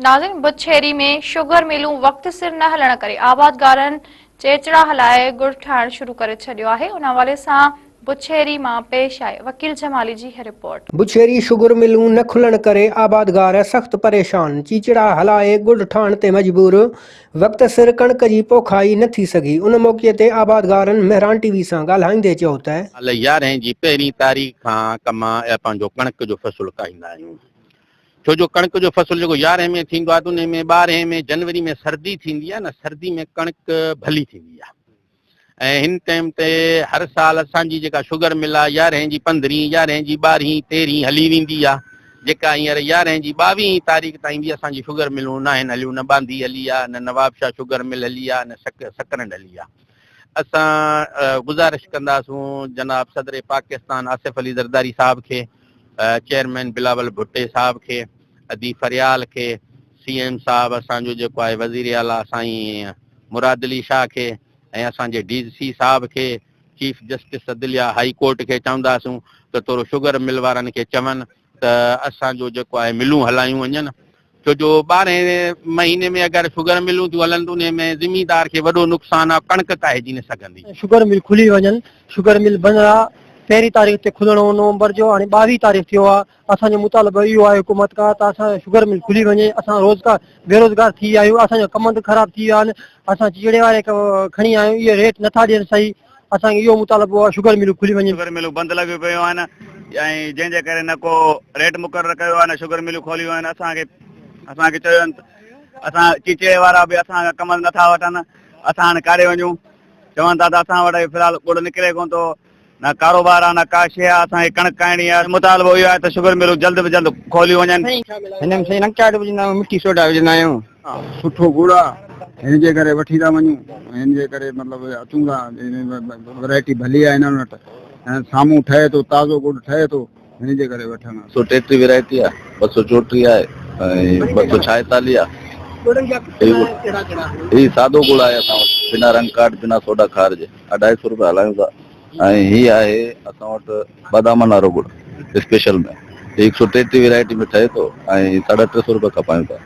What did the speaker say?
ناظرين بڇيري ۾ شگر ملون وقت سر نه هلڻ ڪري آبادگارن چيچڙا هلائي ڳڙ ٺاهڻ شروع ڪري ڇڏيو آهي ان حوالي سان بڇيري مان پيش آهي وڪيل جمالي جي هي رپورٽ. بڇيري شگر ملون نه کلڻ ڪري آبادگار سخت پريشان، چيچڙا هلائي ڳڙ ٺاهڻ تي مجبور، وقت سر ڪڻڪ جي پوکائي نه ٿي سگهي، ان موقعي تي آبادگارن مهراڻ ٽي وي سان ڳالهائيندي چيو ته. سال يارهين جي پهرين تاريخ کان ڪما پنهنجو ڪڻڪ جو فصل ڪاهيندا آهيون. ڇو جو ڪڻڪ جو فصل جيڪو يارهين ۾ ٿيندو آهي ته انهي ۾ ٻارهين ۾ جنوري ۾ سردي ٿيندي آهي نه سردي ۾ ڪڻڪ ڀلي ٿيندي آهي ۽ هن ٽائيم تي هر سال اسان جي جيڪا شگر مل آهي يارهين جي پندرهين يارهين جي ٻارهين تيرهين هلي ويندي آهي جيڪا هينئر يارهين جي ٻاويهين تاريخ تائين به اسان جي شگر ملون ناهن هليون نه ٻانڌي هلي آهي نه نوابشاهه شگر مل هلي آهي نه سڪرنڊ هلي آهي اسان گذارش ڪنداسون جناب صدر پاڪستان آصف علي زرداري صاحب کي، چيئرمين بلاول ڀٽي صاحب کي، ادي فريال کي، سي ايم صاحب اسان جو جيڪو آهي وزير اعليٰ سائين مراد علي شاهه کي ۽ اسان جي ڊي سي صاحب کي، چيف جسٽس عدليه هائي ڪورٽ کي چونداسون ته ٿورو شگر مل وارن کي چون ته اسان جو جيڪو آهي ملون هلايون وڃن ڇو جو ٻارهين مهيني ۾ اگر شگر ملون ٿيون هلن ته انهي ۾ زميندار کي وڏو نقصان آهي ڪڻڪ ڪاهجي نه سگهندي. شگر مل کلي وڃن شگر مل بند آ پهرين تاريخ تي کلڻو هو نومبر جو هاڻي ٻاويهه تاريخ ٿيو آ اسان جو مطالبو اهو آهي حڪومت کان ته اسان جو شگر مل کلي وڃي اسان روزگار بيروزگار ٿي ويا آهيون اسان جا ڪمند خراب ٿي ويا آهن اسان چيڙي واري کڻي آيا آهيون اهي ريٽ نٿا ڏين صحيح اسان کي اهو مطالبو آهي شگر ملون کلي وڃن. شگر ملون بند لڳيون پيون آهن ۽ جنهن جي ڪري نه ڪو ريٽ مقرر ڪيو آهي نه شگر ملون کوليون آهن اسان کي اسان کي چيو آهن اسان چيچڙي وارا به اسان کان ڪمند نٿا وٺن اسان هاڻي ڪاڏي وڃون چون ٿا ته اسان وٽ في الحال ڳڙ نڪري ڪونه ٿو نه ڪاروبار آهي نه ڪا شيء آهي اسان کي ڪڻڪ ڪاهڻي آهي مطالبو اهو آهي ته شگر ملون جلد به جلد کوليون وڃن. هن ۾ سائين رنگ چاٽ وجهندا آهيون مٺي سوڍا وجهندا آهيون. سٺو ڳڙ آ هن جي ڪري وٺي ٿا وڃون هن جي ڪري مطلب اچون ٿا ورائٽي ڀلي آ هنن وٽ ۽ سامهون ٺهي ٿو تازو ڳڙ ٺهي ٿو هن جي ڪري وٺڻ. 133 ورائٽي آ 234 آهي ۽ 246 آ هي سادو ڳڙ آهي اسان وٽ بنا رنگ ڪاٽ بنا سوڍا کار جي اڍائي سو روپيا هلايون ٿا ۽ هي آهي اسان وٽ بادامن وارو ڳڙ اسپيشل ۾ هي هڪ سو ٽيٽيهه ورائٽي ۾ ٺهي ٿو ۽ ساڍا ٽي سو روپيا کپايون ٿا.